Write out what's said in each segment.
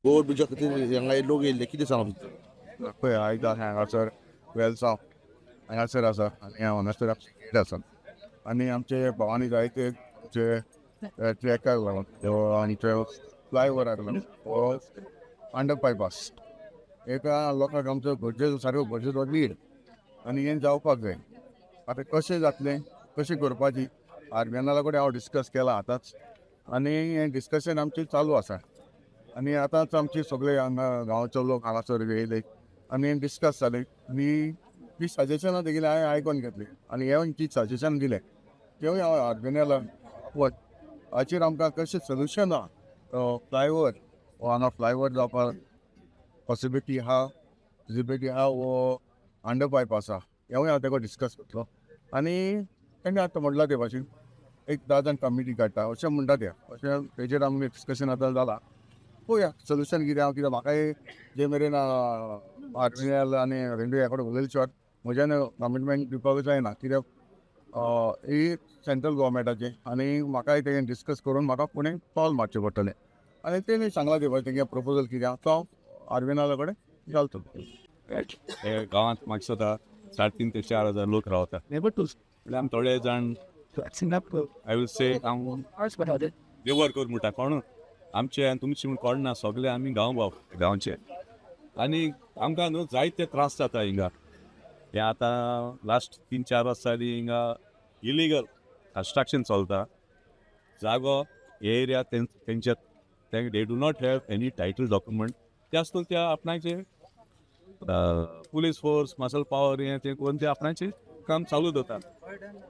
Over Brezza खातीर हांगा लोक येयल्ले, कितें सांगप? पळय, आयज हांगासर वेलसांव हांगासर आसा आनी हांगासर आमचे गेट आसा आनी आमचे भावांनी जायते आमचे ट्रॅकाक लागून आमचे फ्लायओवराक लागून हो अंडर बायपास एका लोकांक आमचो गरजेचो, सारको गरजेचो नीड आनी हें जावपाक जाय. आतां कशें जातलें, कशें करपाची, आर्मिनाला कडेन हांव डिस्कस केलां आतांच आनी हें डिस्कशन आमचें चालू आसा. आनी आतांच आमचे सगळे हांगा गांवचो लोक हांगासर येयले आनी डिस्कस जालें आनी ती सजेशनां तेगेली हांवें आयकोन घेतली आनी हें जी सजेशन दिलें तेवूय हांव आर्मिनाला वच हाचेर आमकां कशें सोल्युशन आहा, फ्लायओवर हो हांगा फ्लायओवर जावपाक पॉसिबिलिटी आहा, फिजिबिलिटी आहा वो अंडर बायपास आहा, हेवूय हांव तेका डिस्कस करतलो. आनी तेणें आतां म्हणलां ते भाशेन एक 10 जाण कमिटी काडटा अशें म्हणटा ते, अशें तेजेर आमी डिस्कशन आतां जालां. पळोवया सोल्युशन कितें आहा. कित्याक म्हाकाय जे मेरेन आर्मिनल आनी रेल्वे कडेन उलयले शिवाय म्हज्यान कमिटमेंट दिवपाक जायना, कित्याक ही सेंट्रल गोवोरमेंटाचें आनी म्हाकाय तें डिस्कस करून म्हाका फुडें पावल मारचें पडटलें. आनी तेणी सांगलां ते भाशेन तेंगे प्रपोजल कितें आहा तो हांव आर्विनाला कडेन घालतलो. हे गांवांत म्हाका दिसता 3,500 ते 4 हजार लोक रावता. म्हणल्यार आमी थोडे जाण, I will say, हांव देवर कर म्हणटा कोण आमचे आनी तुमचे म्हूण कोण ना, सगळे आमी गांव भाव गांवचे. आनी आमकां न्हू जायते त्रास जाता हिंगा. हे आतां लास्ट 3-4 वर्सां जालीं हिंगा इलिगल कन्स्ट्रक्शन चलता. जागो एरिया तेंच्या, they do not have any title document. ते आसतून त्या आपणाचे पुलीस फोर्स, मसल पावर हें तें करून ते आपणाचें काम चालू दवरतात.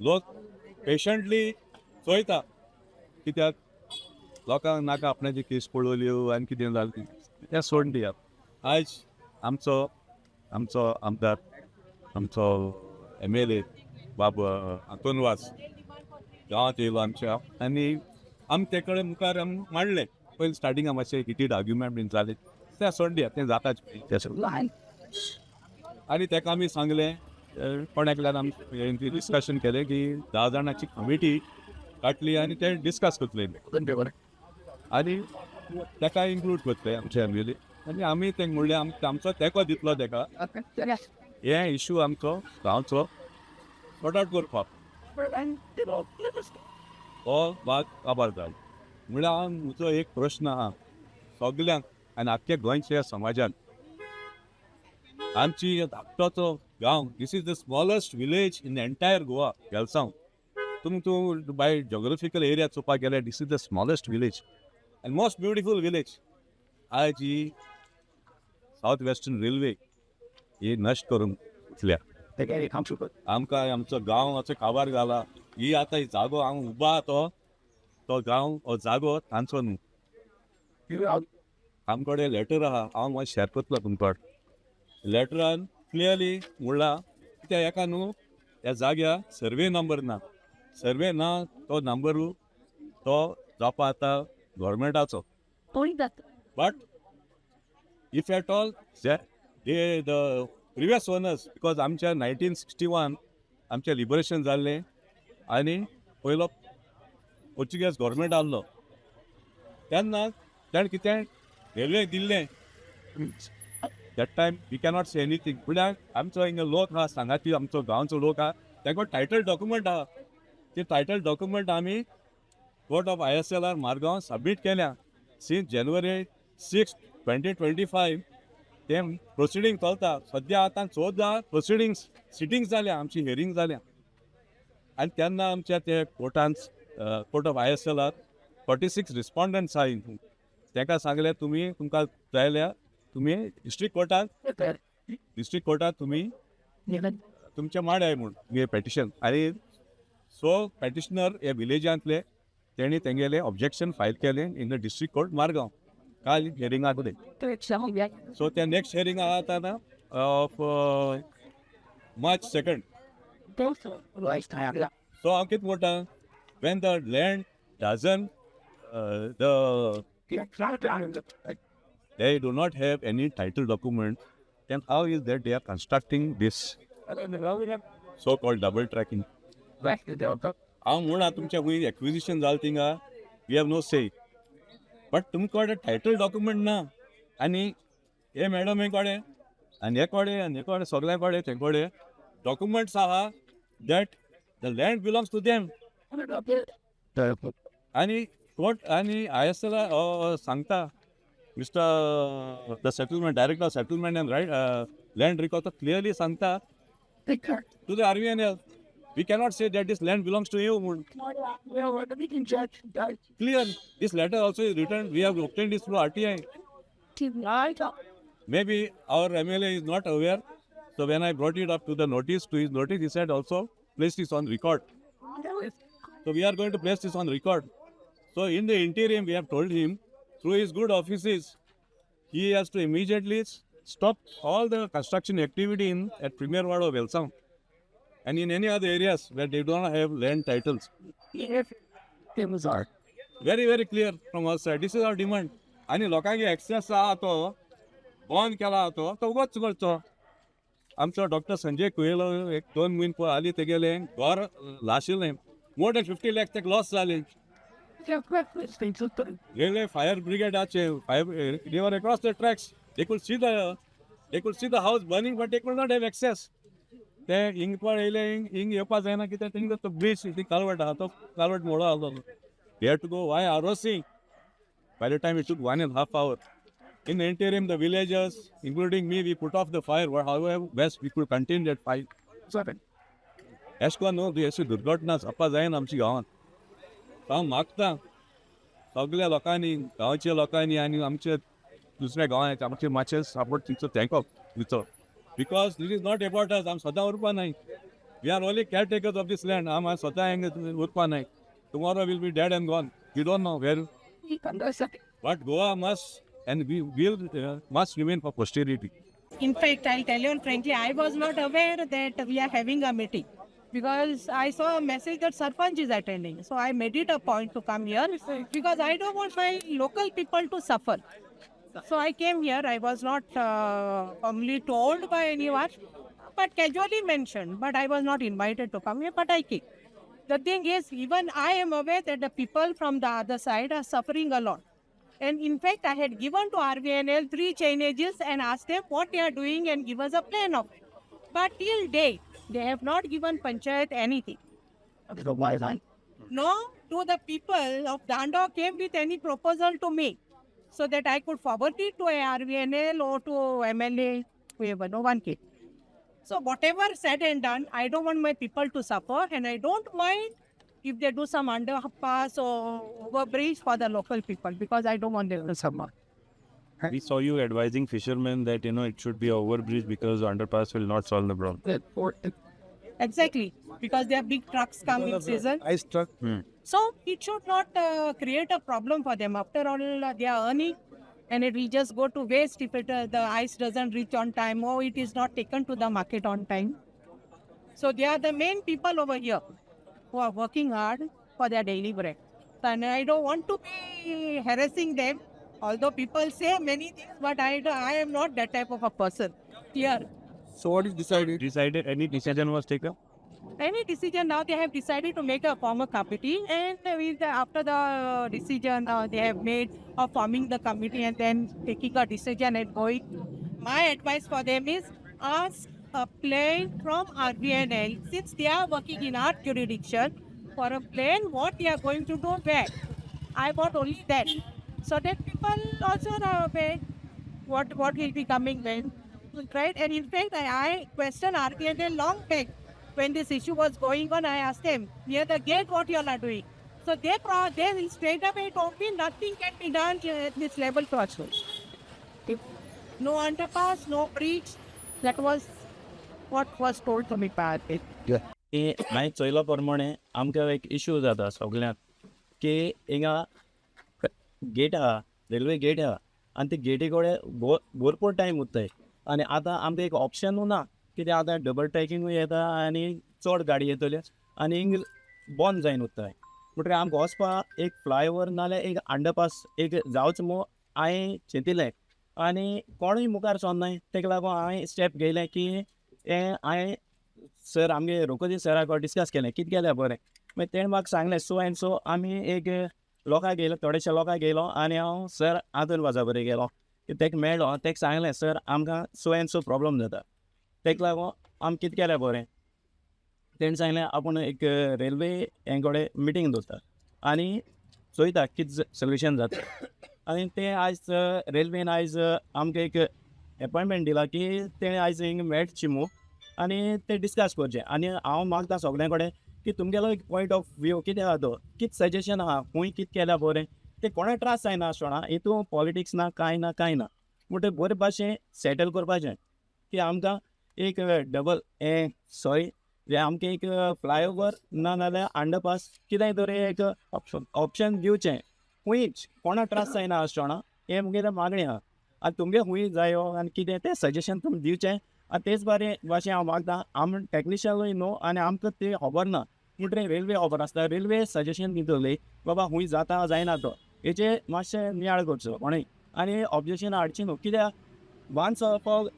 लोक पेशंटली चोयता, कित्याक लोकांक नाका आपणाची केस पळयल्यो आनी कितें जालें तें सोडून दियात. आयज आमचो आमचो आमदार, आमचो एमएलए बाब आंतोन वास गांवांत येयलो आमच्या आनी आमी ते कडेन मुखार आमी मांडलें. पयलीं स्टार्टिंगा मातशें हिटीड आर्ग्युमेंट बीन जालें, तें सोडून दियात, तें जाताच तें सगळें. आनी तेका आमी सांगलें, कोण एकल्यान आमी डिस्कशन केलें की 10 जाणांची कमिटी काडली आनी ते डिस्कस करतले आनी तेका इन्क्लूड करतले आमचे एमएलए. आनी आमी तेंका म्हणलें, आमचो तेंको दितलो तेका हे इशू आमचो गांवचो सॉर्ट आउट करपाक. हो भाग काबार जालो म्हणल्यार हांव म्हजो एक प्रश्न आहा सगल्यांक आनी आख्ख्या गोंयच्या समाजान. आमची धाकटोचो गांव, this is the smallest village in entire Goa, Velsao. तुमी तूं बाय जोग्राफिकल एरिया चोवपाक गेल्यार this is the smallest village and most beautiful village. आयज ही सावथ वेस्टर्न रेल्वे ही नश्ट करूंक उठल्या. आमकां आमचो गांव असो काबार घाला. ही आतां ही जागो हांव उबो आहा तो तो गांव हो जागो तांचो न्हू. आम कडेन लेटर आहा, हांव मातशें शेअर करतलो तुमकां. लेटरान क्लियरली म्हणलां, त्या एका न्हू त्या जाग्यार सर्वे नंबर ना, सर्वे ना, तो नंबरू तो जावपा आतां गोवोरमेंटाचो. But if at all they the previous owners, because आमच्या 1961 आमचें लिबरेशन जाल्लें आनी पयलो पोर्चुगेज गोवोरमेंट आहलो तेन्ना ताणें कितें रेल्वेक दिल्लें. That time we cannot say anything. म्हळ्यार आमचो हिंगा लोक आहा सांगाती, आमचो गांवचो लोक आहा, तांकां टायटल डॉक्युमेंट आहा. ते टायटल डॉक्युमेंट आमी court of ISLR Margao submit केल्या सिन्स January 6, 2025. तें प्रोसिडींग चलता सद्या. आतां 14 प्रोसिडींग्स सिटींग जाल्या, आमची हियरींग जाल्या आनी तेन्ना आमच्या ते कोर्टान, court of ISLR, 46 respondents आहा. तांकां सांगलें, तुमी तुमकां जाय जाल्यार तुमी डिस्ट्रिक्ट कोर्टात तुमी तुमचें मांडाय म्हूण तुमगे पेटिशन. आनी सो पेटिशनर हे विलेजांतले तेणी तेंगेले ऑब्जेक्शन फायल केलें in the district court Margao. काल हियरिंगाक सो ते नेक्स्ट हियरिंग आहा आतां ऑफ मार्च 2. सो हांव कितें म्हणटा, when the land doesn't the they do not have any title document, then how is that they are constructing this so-called double tracking? हांव म्हणा तुमच्या खंय एक्विजिशन जालें थिंगा, we have no say, but तुमकां टायटल डॉक्युमेंट ना. आनी हे मॅडमी कडेन आनी हे कडेन आनी हे कडेन सगल्या कडेन ते कडेन डॉक्युमेंट्स आहा that the land belongs to them. आनी कोर्ट आनी I S L सांगता, mister the settlement director, settlement and right land record clearly सांगता to the RVNL, we cannot say that this land belongs to you म्हूण. Clear, this letter also is written. We have obtained this through RTI. Maybe our MLA is not aware. So when I brought it up to the notice, to his notice, he said also place this on record. So we are going to place this on record. So in the interim, we have told him through his good offices, he has to immediately stop all the construction activity in at Premier Ward of Velsao and in any other areas where they don't have land titles. Very, very clear from our side. This is our demand. आनी लोकांक access आहा तो बंद केला तो तो उगोच करचो. आमचो डॉक्टर संजय कुयेलो एक दोन म्हयने पळय हालीं तेगेलें घर लाशिल्लें. मोर दॅन 50 लॅक्स तेका लॉस जालें. रेल्वे फायर ब्रिगेडाचे fire, they were across the tracks. They could see the house burning, but they could not have access. ते हिंग पळ येयले, हिंग हिंग येवपा जायना कित्याक थिंग तो ब्रीज ती कालवट आहा, तो कालवट मोडो आसलो. They had to go via Arossim. By the time it took 1.5 hour. In the interim, the villagers, including me, we put off the fire. However best we could contain that fire. अशें करून न्हू अशी दुर्घटना जावपा जायना आमच्या गांवांत. हांव मागता सगल्या लोकांनी, गांवच्या लोकांनी आनी आमच्या दुसऱ्या गांवांत आमचे मातशे सपोर्ट दिवचो, तेंको दिवचो, because this is not about us. आमी स्वता उरपा नाय. We are only caretakers of this land. आमी स्वता हिंगा उरपा नाय. Tomorrow we'll be dead and gone. You don't know where. But Goa must and we will must remain for posterity. In fact, I'll tell you frankly, I was not aware that we are having a meeting because I saw a message that Sarpanch is attending. So I made it a point to come here because I don't want my local people to suffer. So I came here. I was not formally told by anyone, but casually mentioned. But I was not invited to come here, but I came. The thing is, even I am aware that the people from the other side are suffering a lot. And in fact, I had given to RVNL three chainages and asked them what they are doing and give us a plan of it. But till date, they have not given Panchayat anything. No, to the people of Dando came with any proposal to me so that I could forward it to RVNL or to MLA, whoever. No one came. So whatever said and done, I don't want my people to suffer, and I don't mind if they do some underpass or overbridge for the local people because I don't want them to suffer. We saw you advising fishermen that it should be overbridge because underpass will not solve the problem. Exactly, because there are big trucks come in season. Ice truck. So it should not create a problem for them. After all, they are earning, and it will just go to waste if it the ice doesn't reach on time or it is not taken to the market on time. So they are the main people over here who are working hard for their daily bread. And I don't want to be harassing them, although people say many things, but I am not that type of a person. Clear. So what is decided? Decided, any decision was taken? Any decision, now they have decided to make a form a committee, and with the, after the decision they have made of forming the committee and then taking a decision and going, my advice for them is ask a plan from RVNL, since they are working in our jurisdiction, for a plan what they are going to do where. I want only that, so that people also are aware what will be coming when, right? And in fact, I questioned RVNL long back. When this issue was going on, I asked them, near the gate, what you all are doing? So they straight away told me nothing can be done at this level crossroad. No underpass, no bridge. That was what was told to me by it. की हांवें चोयलो प्रमाणे आमकां एक issue जाता सगल्यांक की हिंगा get आहा, रेल्वे गेट आहा आनी ते गेटी कडेन भरपूर टायम उरताय आनी आतां आमकां एक ऑप्शनूय ना कित्याक आतां डबल ट्रॅकिंगूय येता आनी चड गाडी येतल्यो आनी हिंग बंद जायन उरताय. म्हणटकीर आमकां वचपा एक फ्लायओवर नाल्यार एक अंडरपास एक जावचो म्हूण हांवें चिंतिल्लें आनी कोणूय मुखार सरनाय. तेका लागून हांवें स्टेप घेयलें की हें हांवें सर आमगे रोकोजी सरा कडेन डिस्कस केलें, कितें केल्यार बरें. मागीर तेणें म्हाका सांगलें सो एंड सो आमी एक लोकांक घेयलो, थोडेशे लोकांक घेयलो आनी हांव सर आंतोन वाजा बरें गेलो. की तेका मेळ्ळो, तेका सांगलें सर आमकां सो एंड सो प्रॉब्लम जाता, तेका लागून आमी कितें केल्यार बरें. तेणें सांगलें आपूण एक रेल्वे हे कडेन मिटींग दवरता आनी चोयता कितें सोल्युशन जाता. आनी ते आयज रेल्वेन आयज आमकां एक एपॉयंटमेंट दिला की तेणें आयज हिंगा मेळची मू आनी ते डिस्कस करचें. आनी हांव मागता सगल्यां कडेन की तुमगेलो एक पॉयंट ऑफ व्यू कितें आहा तो, कितें सजेशन आहा, खूंय कितें केल्यार बरें, तें कोणा त्रास जायना आसतना, हितू पॉलिटिक्स ना कांय ना कांय ना, म्हणटकीर बरे भाशेन सेटल करपाचें की आमकां एक डबल हें सॉरी आमकां एक फ्लायओवर ना जाल्यार अंडरपास कितेंय तरी एक ऑप्शन दिवचें, खूंयच कोणा त्रास जायना आसतना, हें मुगेलें मागणें आहा. आनी तुमगे खूंय जायो आनी कितें तें सजेशन तुमी दिवचें. आनी तेच बारे भाशेन हांव मागता, आम टॅक्निशियनूय न्हू आनी आमकां तें खबर ना, म्हणटकीर रेल्वे खबर आसता, रेल्वे सजेशन दितली बाबा खूंय जाता जायना तो, हेचेर मातशें नियाळ करचो कोणूय आनी ऑब्जेक्शन हाडचें न्हू. कित्याक वन्स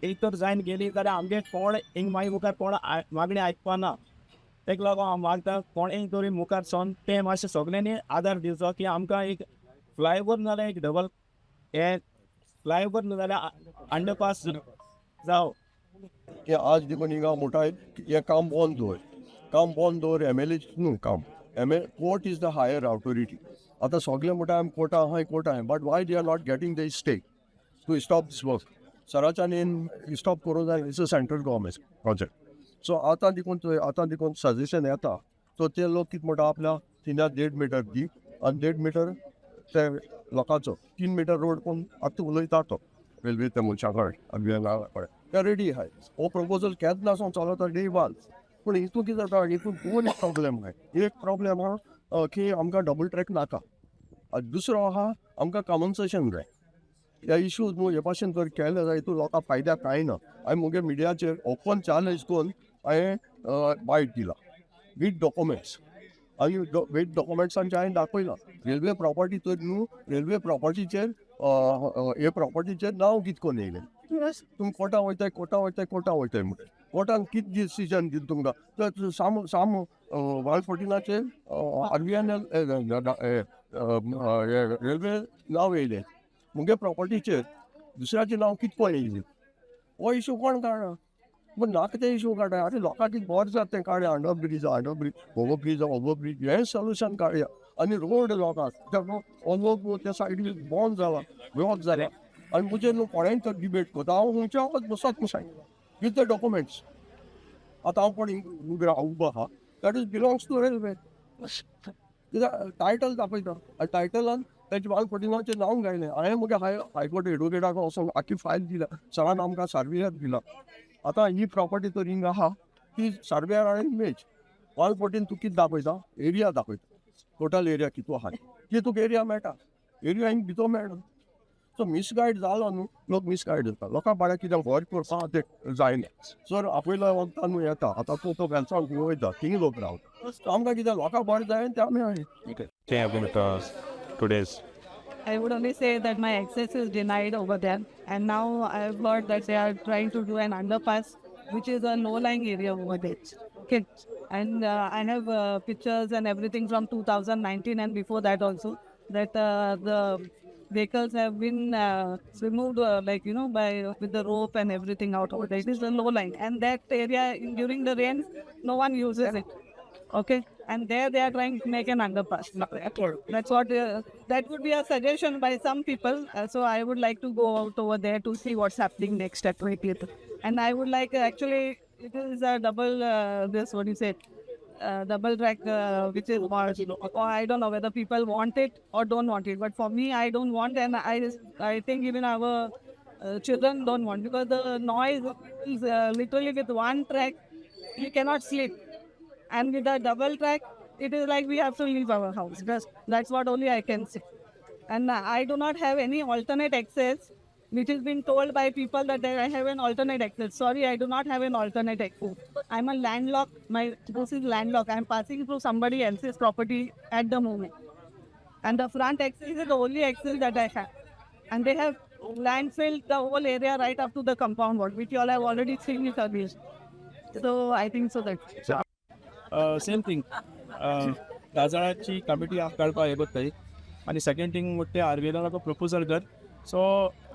एक तर जायन गेली जाल्यार आमगे कोण हिंग मागीर मुखार कोण मागणी आयकपा ना. तेका लागून हांव मागता कोणेय तरी मुखार सरून तें मातशें सगल्यांनी आदार दिवचो की आमकां एक फ्लायओवर नाजाल्यार एक डबल हें फ्लायओवर ना जाल्यार अंडरपास जावं. की आज देखून हिंगा म्हणटाय हें काम बंद दवर, काम बंद दवर, एम एल ए न्हू काम, M L court is the higher authority. आतां सगळे म्हणटा आमी कोर्टा आहाय कोर्टा आहाय, but why they are not getting the stay to stop this work. सराच्यान stop करूं जाय, it's a central government project. So आतां देखून आतां देखून सजेशन येता, सो ते लोक कितें म्हणटा आपल्या तिना 1.5 मिटर दी आनी 1.5 मिटर ते लोकांचो 3 मिटर रोड कोण आतां उलयता तो रेल्वे त्या मनशा कडेन अभियाना कडेन ते रेडी आहाय. हो प्रपोजल केन्ना सावन चलता डे वन. पूण हितून कितें जाता, हितून दोन प्रॉब्लेम आहाय. एक प्रॉब्लेम आहा की आमकां डबल ट्रॅक नाका, आनी दुसरो आहा आमकां कॉम्पन्सेशन जाय. ह्या इशू न्हू हे भाशेन जर केलें जाल्यार हितून लोकांक फायद्याक कांय ना. हांवें मुगे मिडियाचेर ओपन चॅलेंज करून हांवें बायट दिला वीथ डॉक्युमेंट्स, आनी वीथ डॉक्युमेंट्सांचे हांवें दाखयलां रेल्वे प्रॉपर्टी तर न्हू रेल्वे प्रॉपर्टीचेर हे प्रॉपर्टीचेर नांव कितें करून येयलें. तुमी कोर्टा वयताय कोर्टा वयताय कोर्टा वयताय म्हणटा, कोर्टान कितें डिसिजन दिता तुमकां तर साम साम 114 R V N L railway नांव येयलें मुगे प्रॉपर्टीचेर, दुसऱ्याचें नांव कितें कोण येयलें, हो इशू कोण काडना. पूण नाका ते इशू काडटा. आरे लोकांक कितें बरें जाता तें काडया, under bridge under bridge over bridge over bridge हें सोल्युशन काडया. आनी रोड लोकांक ऑलमोस्ट त्या सायडीन बंद जाला, ब्लॉक जाला, आनी म्हजेर न्हू कोणेंय तर डिबेट करता, हांव खंयच्या वचत म्हूण सांगता वीथ the documents. आतां हांव कोण उबो आहा that is belongs to railway, कित्याक टायटल दाखयता आनी टायटलान तेजें 114 नांव घायलें. हांवें मुगे हायकोर्ट एडवोकेटाक वचोन आख्खी फायल दिल्या, सरान आमकां सार्वियर दिला. आतां ही प्रॉपर्टी तर हिंगा आहा ती सार्वियर हाणें मेज 114 तूं कितें दाखयता, एरिया दाखयता, टोटल एरिया कितू आहा ती तुका एरिया मेळटा, एरिया हिंग भितर मेळना. सो मिसगायड जालो न्हू, लोक मिसगायड जाता, लोकां बाड्याक कित्याक बरें करपा तें जायना. सर आपयल्या वखदां न्हू येता, आतां तूं तो वेलसांव वयता थिंग लोक रावता, सो आमकां कित्याक लोकांक बरें जाय तें आमी about today's? I would only say that my access is denied over there, and now I have heard that they are trying to do an underpass, which is a low-lying area over there. Okay, and I have pictures and everything from 2019 and before that also, that the vehicles have been removed, like you know, by with the rope and everything out over there. It is a low line, and that area during the rains, no one uses it. Okay, and there they are trying to make an underpass. That's what that would be a suggestion by some people. So I would like to go out over there to see what's happening next at 20th. And I would like actually it is a double this what you say. Double track, which is more, or I don't know whether people want it or don't want it. But for me, I don't want, and I think even our children don't want, because the noise is literally with one track, you cannot sleep, and with the double track, it is like we have to leave our house. Because that's what only I can say. And I do not have any alternate access, which has been told by people that I have an alternate access. Sorry, I do not have an alternate access. I'm a landlocked. My house is landlocked. I'm passing through somebody else's property at the moment. And the front access is the only access that I have. And they have landfilled the whole area right up to the compound wall, which you all have already seen in service. So I think so that. Same thing. गाजळाची committee काडपाक हें करताली आनी second thing म्हणटा ते R B एलान proposal कर. So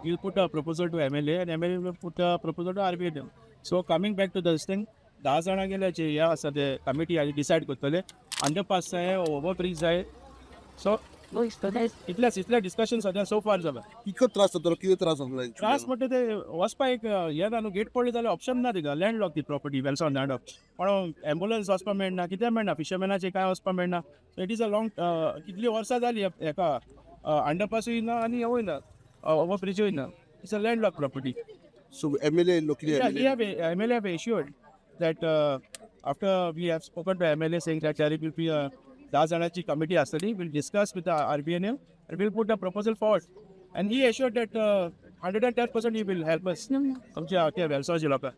We'll put a proposal to MLA and MLA will put a proposal to RBNL. So coming back to this thing, 10 जाणां गेले जे हे आसा ते कमिटी डिसायड करतले अंडरपास जाय, ओवर ब्रीज जाय. सो इतलेच इतले डिस्कशन सद्या सो फार जाला. कितको त्रास जातलो, कितें त्रास जातलो? त्रास म्हणटा ते वचपा एक हें ना न्हू, गेट पडली जाल्यार ऑप्शन ना तिका. लँड लॉक ती प्रॉपर्टी वेलसांव दांडप. पण एम्बुलन्स वचपा मेळना, कितें मेळना, फिशरमॅनाचें कांय वचपा मेळना. So it is a long, कितलीं वर्सां जालीं हेका अंडरपासूय ना आनी हेवूय ना, ओवर ब्रिजूय ना. It's a land lock property. So MLA येयल्लो कितें? Yeah, we MLA have MLA have assured that after we have spoken to MLA saying that there will be a 10 जाणांची committee आसतली, will discuss with the RBNL and will put a proposal forward, and he assured that 110% he will help us, आमच्या त्या वेलसांवच्या लोकांक.